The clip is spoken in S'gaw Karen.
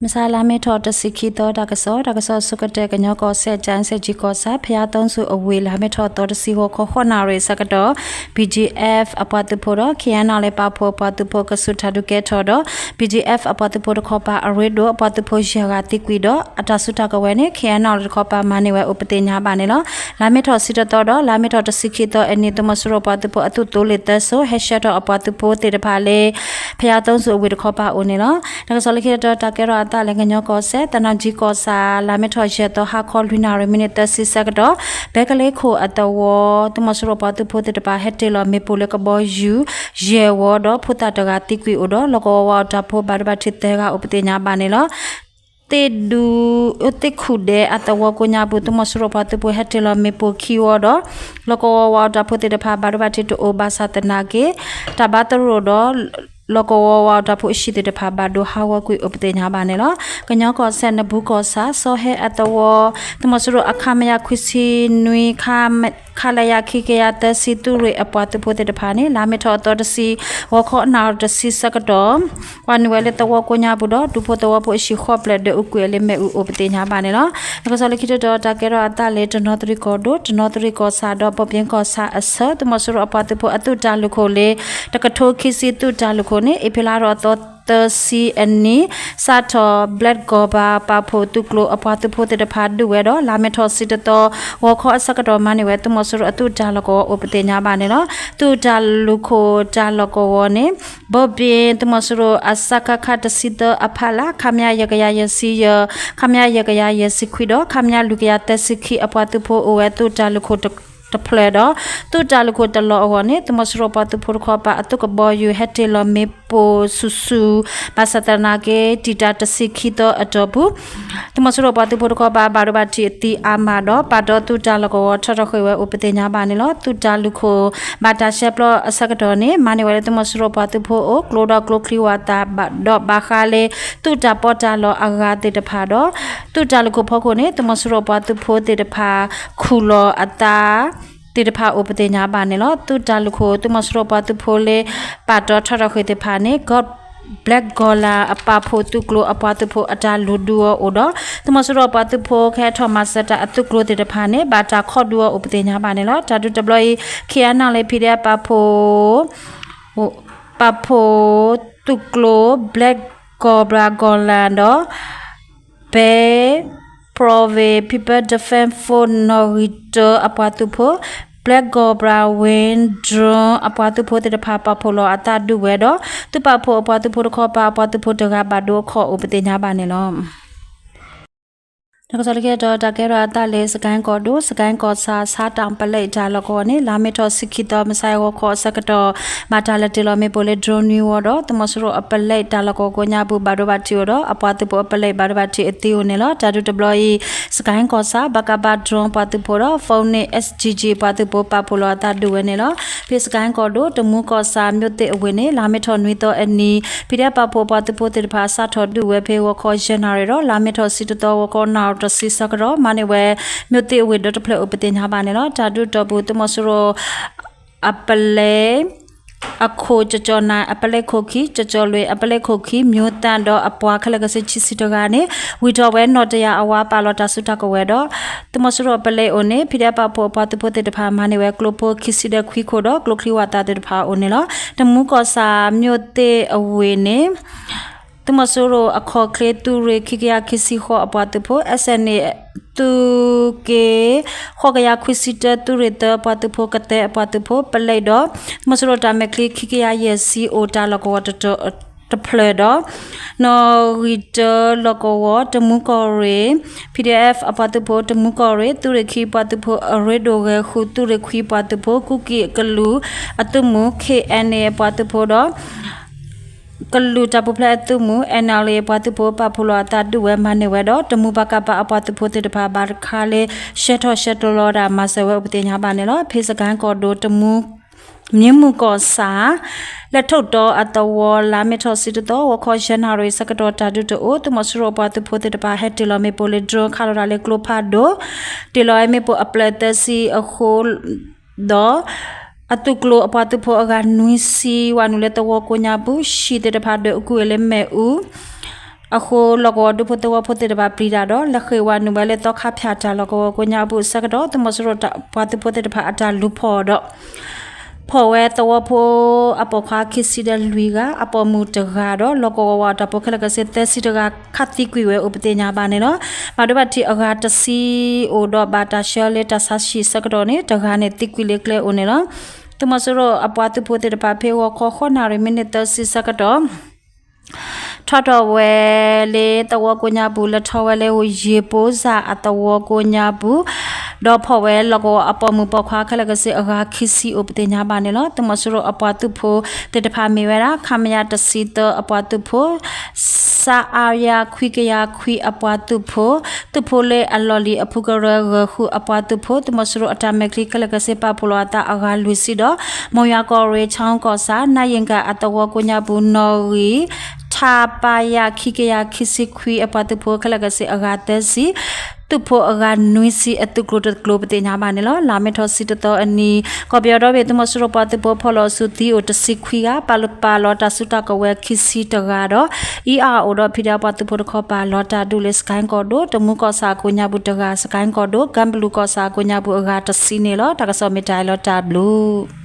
မုၢ်ဆါလါမ့ၤထီၣ်တဆံခံသီ တၢ်ကစီၣ်, တၢ်ကစီၣ်ဆိကတၢၢ် ကညီကီၢ်စဲၣ် ကၠၣ်စဲၣ်ကၠံကီၢ်ဆၣ် ဖၠၣ်သိစူၤအဝ့ၢ် လါမ့ၤထီၣ်သီတဆံ ဂီၤခီဃိးနၣ်ရံၣ်အဆၢကတီၢ် BGF အပှၤသုးဖိဒီး KNLA ပာ်ဖှိၣ်အပှၤသုးဖိ ကစူၢ်တၢ်ဒုးကဲထီၣ်ဒီး BGF အပှၤသုးဖိတခီပၤ အရ့ဒိၣ်အပှၤသုးဖိယဲၢ်ဂၤသံကွံာ်ဒီး အတၢ်စုတၢ်ကဝဲၤန့ၣ် KNLA တခီပၤ မၤန့ၢ်ဝဲအိၣ်ပသ့ၣ်ညါဘၣ်န့ၣ်လီၤ. လါမ့ၤထီၣ်တဆံတသီဒီး လါမ့ၤထီၣ်တဆံခံသီအနံၤ သုးမီၤစိရိၤပှၤသုးဖိအသုးသိလ့ၣ်သၢစိၤ ဟဲဆှၢထီၣ်အပှၤသုးဖိသ့ၣ်တဖၣ်လၢ ဖၠၣ်သိစူၤအဝ့ၢ်တခီပၤအအိၣ်န့ၣ်လီၤ. တၢ်ကစီၣ်လၢခံတတီၤ တၢ်ကဲထီၣ်အသးလၢကညီကီၢ်စဲၣ် သနာ်က့ကီၢ်ဆၣ် လါမ့ၤထီၣ်ယဲၢ်သီ ဟါခီလွံၢ်နၣ်ရံၣ် မံးနံးသၢဆံဆၢကတီၢ် ဘဲကလ့ခိၣ်အသဝီ သုးမီၤစိရိၤပှၤသုးဖိသ့ၣ်တဖၣ် ဟဲတ့ၢ်လီၤမ့ၣ်ပိၢ်လၢကဘီယူၤ ယဲၢ်ဝီဒီး ဖိသၣ်တဂၤသံကွံာ်အိၣ်ဒီး လီၢ်ကဝီၤဝးအီၣ်တၢ်ဖိ ဘၣ်ဒိဘၣ်ထံးသၢဂၤအိၣ်ပသ့ၣ်ညါဘၣ်န့ၣ်လီၤ. သ့ၣ်ဒူ သ့ၣ်ခူၣ်ဒဲအသဝီကိးညါပူၤ သုးမီၤစိရိၤပှၤသုးဖိဟဲတ့ၢ်လီၤမ့ၣ်ပိၢ်ခံဝီဒီး လီၢ်ကဝီၤဝးအီၣ်တၢ်ဖိသ့ၣ်တဖၣ် ဘၣ်ဒိဘၣ်ထံးတအိၣ်ဘၣ်ဆၣ်သနာ်က့ တၢ်ဘါသရိာ်ဒီး လီၢ်ကဝီၤဝးအီၣ်တၢ်ဖိအဟံၣ်သ့ၣ်တဖၣ် ဘၣ်ဒိဟးဂီၤကွံာ်အိၣ်ပသ့ၣ်ညါဘၣ်န့ၣ်လီၤ. ကညီကီၢ်စဲၣ် နဘူးကီၢ်ဆၣ် စီၤဟဲအသဝီ သုးမီၤစိရိၤအ ခမရ ခွံဆံနွံ ခလရ ခံကယၤသၢဆံ သုးရ့ၣ်အပှၤသုးဖိသ့ၣ်တဖၣ်န့ၣ် လါမ့ၤထီၣ်အသီတဆံ ဂီၤခီနၣ်ရံၣ်တဆံဆၢကတီၢ် ဝးနုာ်ဝဲလၢသဝီကိးညါပူၤဒီး ဒူဖိသဝီဖိအဟံၣ်ဃိးဖျၢၣ်ဒီး အူကွံာ်အလၢမဲာ်အူအိၣ်ပသ့ၣ်ညါဘၣ်န့ၣ်လီၤ. တၢ်ကစီၣ်လၢခံတတီၤ တၢ်ကဲထီၣ်အသးလၢ တနီသရံၣ်ကီၢ်ဒိၣ် တနီသရံၣ်ကီၢ်ဆၣ်ဒီး ဘိၣ်ပၠ့ကီၢ်ဆၣ်အဆၢ သုးမီၤစိရိၤအပှၤသုးဖိအသုးတၢ်လုၢ်ခိၣ်လၢ တကထိခံဆံသုးတၢ်လုၢ်ခိၣ်န့ၣ် အ့ဖြ့လါထီၣ်အသီသၢဆံအနံၤ စးထီၣ် Black Cobra ပာ်ဖှိၣ်သုးကျိၤအပှၤသုးဖိသ့ၣ်တဖၣ်ဒုးဝဲဒီး လါမ့ၤထီၣ်တဆံတသီ ဂီၤခီအဆၢကတီၢ် မၤန့ၢ်ဝဲသုးမီၤစိရိၤအသုးတၢ်လီၢ်ကဝီၤအိၣ်ပသ့ၣ်ညါဘၣ်န့ၣ်လီၤ. သုးတၢ်လုၢ်ခိၣ်တၢ်လီၢ်ကဝီၤန့ၣ် ဘိၣ်ပၠ့သုးမီၤစိရိၤအ စကခ တဆံသၢအဖီလာ် ခမရ ယဲၢ်ကယၤယဲၢ်ဆံယဲၢ် ခမရ ယဲၢ်ကယၤယဲၢ်ဆံခွံဒီး ခမရ လွံၢ်ကယၤသၢဆံခံအပှၤသုးဖိအိၣ်ဝဲသုးတၢ်လုၢ်ခိၣ်တဖျၢၣ်ဒီး သုးတၢ်လုၢ်ခိၣ်တလီၢ်အဂီၢ်န့ၣ် သုးမီၤစိရိၤပှၤသုးဖိတခီပၤအသုးကဘီယူၤ ဟဲတ့ၢ်လီၤမ့ၣ်ပိၢ်ဆူၣ်ဆူၣ် ဘၣ်ဆၣ်သနာ်က့ တံာ်တာ်တဆံခံသီအတီၢ်ပူၤ သုးမီၤစိရိၤပှၤသုးဖိတခီပၤ ဘၣ်ဒိဘၣ်ထံးအသံအါမးဒီး ပာ်တီသုးတၢ်လီၢ်ကဝီၤထီထီၣ်ဃ့ၢ်ဝဲအိၣ်ပသ့ၣ်ညါဘၣ်န့ၣ်လီၤ. သုးတၢ်လုၢ်ခိၣ် ဘၣ်တၢ်ရှဲပျီအဆၢကတီၢ်န့ၣ် မၤန့ၢ်ဝဲလၢသုးမီၤစိရိၤပှၤသုးဖိအိၣ် ကျိဒီးကျိချံဝးသးဒီးဘၣ်ဃးလၢ သုးတၢ်ပီးတၢ်လီအဂၤသ့ၣ်တဖၣ်ဒီး သုးတၢ်လုၢ်ခိၣ်ဖီခိၣ်န့ၣ် သုးမီၤစိရိၤပှၤသုးဖိသ့ၣ်တဖၣ် ခူၣ်လီၤအသး သ့ၣ်တဖၣ်အိၣ်ပသ့ၣ်ညါဘၣ်န့ၣ်လီၤ. သုးတၢ်လုၢ်ခိၣ် သုးမီၤစိရိၤပှၤသုးဖိလၢ ပာ်တီထီထီၣ်ဃ့ၢ်သ့ၣ်တဖၣ်န့ၣ် Black Cobra အပာ်ဖှိၣ်သုးကျိၤအပှၤသုးဖိအတၢ်လူၤဒုးအီၤအိၣ်ဒီး သုးမီၤစိရိၤပှၤသုးဖိကဟဲထီၣ်မၤစၢၤတၢ်အသုးကျိၤသ့ၣ်တဖၣ်န့ၣ် ဘၣ်တၢ်ခီၣ်ဒုးအီၤအိၣ်ပသ့ၣ်ညါဘၣ်န့ၣ်လီၤ. တၢ်ဒုးတဘျီအံၤ ခ့ၣ်အဲၣ်နၣ်လၢ ဖံးဒဲးပာ်ဖှိၣ် ပာ်ဖှိၣ်သုးကျိၤ Black Cobra ကီၢ်လၣ်ဒီး Bay Province People Defense Force နီၣ်ဂံၢ်တၢအပှၤသုးဖိ Black Cobra Wing Drone အပှၤသုးဖိသ့ၣ်တဖၣ် ပာ်ဖှိၣ်လီၤအသးဒုးဝဲဒီး သုးပာ်ဖှိၣ်အပှၤသုးဖိတခီပၤ အပှၤသုးဖိတဂၤဘၣ်ဒိအခီၣ်အိၣ်ပသ့ၣ်ညါဘၣ်န့ၣ်လီၤ. တၢ်ကစီၣ်လၢခံတတီၤ တၢ်ကဲထီၣ်အသးလၢ စကဲၣ်ကီၢ်ဒိၣ် စကဲၣ်ကီၢ်ဆၣ် ဆါတၣ်ပလဲၣ်တၢ်လီၢ်ကဝီၤန့ၣ် လါမ့ၤထီၣ်ဆံခံသီ မုၢ်ဆါအံၤဂီၤခီအဆၢကတီၢ် ဘၣ်တၢ်လဲၤတ့ၢ်လီၤမ့ၣ်ပိၢ်လၢ drone နွံဝီဒီး သုးမီၤစိရိၤအပလဲၣ်တၢ်လီၢ်ကဝီၤကိးညါပူၤ ဘၣ်ဒိဘၣ်ထံးအိၣ်ဒီး အပှၤသုးဖိအပလဲၣ်ဘၣ်ဒိဘၣ်ထံးအသံအိၣ်န့ၣ်လီၤ. တၢ်ဒုးတဘျီအံၤ စကဲၣ်ကီၢ်ဆၣ် ဘၣ်ကဘၣ် drone ပှၤသုးဖိဒီး Phoenix SGG ပှၤသုးဖိပာ်ဖှိၣ်လီၤအသးဒုးဝဲန့ၣ်လီၤ. ဖဲစကဲၣ်ကီၢ်ဒိၣ် တမူကီၢ်ဆၣ် မြို့သစ်အဝ့ၢ်န့ၣ် လါမ့ၤထီၣ်နွံသီအနံၤ ဖံးဒဲးပာ်ဖှိၣ်အပှၤသုးဖိသ့ၣ်တဖၣ် စးထီၣ်ဒုးဝဲဖဲဂီၤခီယဲၢ်နၣ်ရံၣ်ဒီး လါမ့ၤထီၣ်ဆံတသီ ဂီၤခီနၣ်ရံၣ်တဆံဆၢကတီၢ် မၤန့ၢ်ဝဲ မြို့သစ်အဝ့ၢ်ဒီတဖျၢၣ်အိၣ်ပသ့ၣ်ညါဘၣ်န့ၣ်လီၤ. တၢ်ဒုးတီၢ်ပူၤ သုးမီၤစိရိၤ အပလဲၣ် အခိၣ် ကၠီၤကၠီၤနၣ် အပလဲၣ်ခိၣ်ခံ ကၠီၤကၠီၤလွံၢ် အပလဲၣ်ခိၣ်ခံ မျိုးသန့် ဒီးအပှၤခဲလၢာ်ခဲဆ့ခံဆံတဂၤန့ၣ် ဝံၤထီၣ်ဝဲနီၣ်တယၢ်အဝး ပာ်လီၤတၢ်စုတၢ်ကဝဲၤဒီး သုးမီၤစိရိၤအပလဲၣ်အိၣ်န့ၣ် ဖံးဒဲးပာ်ဖှိၣ်အပှၤသုးဖိသ့ၣ်တဖၣ် မၤန့ၢ်ဝဲကျိဖိခံဆံဒီးခွံခိၣ်ဒီး ကျိချံဝးသးသ့ၣ်တဖၣ်အိၣ်န့ၣ်လီၤ. တမူကီၢ်ဆၣ် မြို့သစ်အဝ့ၢ်န့ၣ် သုးမီၤစိရိၤအခီၣ်ချ့ သုးရ့ၣ်ခံကယၤခံဆံဃိးအပှၤသုးဖိ SNA သုးက့ ဃိးကယၤခွံဆံတၢ သုးရ့ၣ်သၢအပှၤသုးဖိ ကသဲအပှၤသုးဖိ ပလဲၣ်ဒီး သုးမီၤစိရိၤတၢ်မဲာ်ချံခံကယၤယဲၢ်ဆံအိၣ်တၢ်လီၢ်ကဝီၤတဖျၢၣ်ဒီး နီၣ်ဂံၢ်တၢလီၢ်ကဝီၤ တမူကီၢ်ရ့ၣ် PDF အပှၤသုးဖိ တမူကီၢ်ရ့ၣ် သုးရ့ၣ်ခံပှၤသုးဖိ အရ့ဒိၣ်ဂဲၤဃု သုးရ့ၣ်ခွံပှၤသုးဖိ ကူကံၢ်ကလုာ်အသုးမုၢ် KNA အပှၤသုးဖိဒီး ကလုာ်တၢ်ပူၤဖျဲးအသုးမုၢ် NLA အပှၤသုးဖိ ပာ်ဖှိၣ်လီၤအသးဒုးဝဲမၤန့ၢ်ဝဲဒီး တမူဘၣ်ကးပးအပှၤသုးဖိသ့ၣ်တဖၣ် ဘၣ်တခါလၢ ရှဲထီၣ်ရှဲတီၤလီၤတၢ်မၤစၢၤဝဲအိၣ်ပသ့ၣ်ညါဘၣ်န့ၣ်လီၤ. ဖဲစကဲၣ်ကီၢ်ဒိၣ် တမူ မံမုၢ်ကီၢ်ဆၣ် လဲၤထိၣ်တီအသဝီ လါမ့ၤထီၣ်ဆံတသီ ဂီၤခီယဲၢ်နၣ်ရံၣ်ဆၢကတီၢ် တၢ်ဒုးတအိၣ် သုးမီၤစိရိၤအပှၤသုးဖိသ့ၣ်တဖၣ် ဟဲတ့ၢ်လီၤမ့ၣ်ပိၢ်လၢ drone ခးလီၤတၢ်လၢကျိဖးဒိၣ် တ့ၢ်လီၤဝဲမ့ၣ်ပိၢ်အပျဲၢ်သၢဆံအဃိ ဒီး အသုးကျိၤအပှၤသုးဖိအဂၤနွံဆံ ဝးနုာ်လၢသဝီကိးညါပူၤ ဟံၣ်သ့ၣ်တဖၣ်ဒွဲၣ်အူကွံာ်ဝဲလၢမ့ၣ်အူ အဃိ လီၢ်ကဝီၤဒူဖိသဝီဖိသ့ၣ်တဖၣ်ပျံၤတၢ်ဒီး လဲၤဃ့ၢ်ဝဲနုာ်ဝဲလၢသီခါဖၠၣ်တၢ်လီၢ်ကဝီၤကိးညါပူၤအဆၢကတီၢ် သုးမီၤစိရိၤပှၤသုးဖိသ့ၣ်တဖၣ်အတၢ်လူၤဖီၣ်ဒီး ဖီၣ်ဝဲသဝီဖိအပိာ်ခွါခံဆံဒီးလွံၢ်ဂၤ အပိာ်မုၣ်တဂၤဒီး လီၢ်ကဝီၤဝးတၢ်ဖိခဲလၢာ်ခဲဆ့သၢဆံတဂၤ ခးသံကွံာ်ဝဲအိၣ်ပသ့ၣ်ညါဘၣ်န့ၣ်လီၤ. ဘၣ်ဒိဘၣ်ထံးအဂၤတဆံအိၣ်ဒီးဘၣ်တၢ်ဆှၢလၢတၢ်ဆါဟံၣ်ဆၢကတီၢ်န့ၣ် တဂၤန့ၣ်သံကွံာ်လၢကျဲအိၣ်န့ၣ်လီၤ. သုးမီၤစိရိၤအပှၤသုးဖိသ့ၣ်တဖၣ် ဖဲဂီၤခီဃုနၣ်ရံၣ်မံးနံးသၢဆံဆၢကတီၢ် ထီၣ်ထီၣ်ဝဲလၢသဝီကိးညါပူၤ လဲၤထီၣ်ဝဲလၢယ့ၣ်ပိစၣ်အသဝီကိးညါပူၤ ဒီးဖီၣ်ဝဲလီၢ်ကဝီၤအပိာ်မုၣ်ပိာ်ခွါခဲလၢာ်ခဲဆ့အဂၤခံဆံအိၣ်ပသ့ၣ်ညါဘၣ်န့ၣ်လီၤ. သုးမီၤစိရိၤအပှၤသုးဖိသ့ၣ်တဖၣ်မ့ၢ်ဝဲဒၣ် ခမရ တဆံသၢအပှၤသုးဖိ စအရ ခွံကယၤခွံအပှၤသုးဖိ သုးဖိလၢအလီၢ်လံၤအဖုကရၢဂၢၤဃုအပှၤသုးဖိ သုးမီၤစိရိၤအတၢ်မဲာ်ချံခဲလၢာ်ခဲဆ့ပာ်ဖှိၣ်လီၤအသးအဂၤလွံၢ်ဆံဒီး မိၢ်ယွၤကီၢ်ရ့ၣ် ခၠီကီၢ်ဆၣ် နၢ်ယ့ၣ်ကၣ်အသဝီကိးညါပူၤ နီၣ်ဂံၢ် ထးပယ ခံကယၤခံဆံခွံအပှၤသုးဖိခဲလၢာ်ခဲဆ့အဂၤသၢဆံ သုးဖိအဂၤနွံဆံအသုးကျိၤတကျိၤပသ့ၣ်ညါဘၣ်န့ၣ်လီၤ. လါမ့ၤထီၣ်ဆံတသီအနံၤ ကီၢ်ပယီၤဒီဘ့ၣ် သုးမီၤစိရိၤပှၤသုးဖိဖီၣ်လီၤဆူသံအိၣ်တဆံခွံဂၤ ပာ်လီၤတၢ်စုတၢ်ကဝဲၤခံဆံတဂၤဒီး အံၤအအိၣ်ဒီး ဖံးဒဲး ပှၤသုးဖိတခီပၤလီၤတၢ်ဒုးလၢစကဲၣ်ကီၢ်ဒိၣ် တမူကီၢ်ဆၣ်အကိးညါပူၤတဂၤ စကဲၣ်ကီၢ်ဒိၣ် ကၢဘလူးကီၢ်ဆၣ်အကိးညါပူၤအဂၤတဆံန့ၣ်လီၤ. တၢ်ကစီၣ်မ့ၢ်တၢ်အံၤလီၤ တၢ်ဘျုး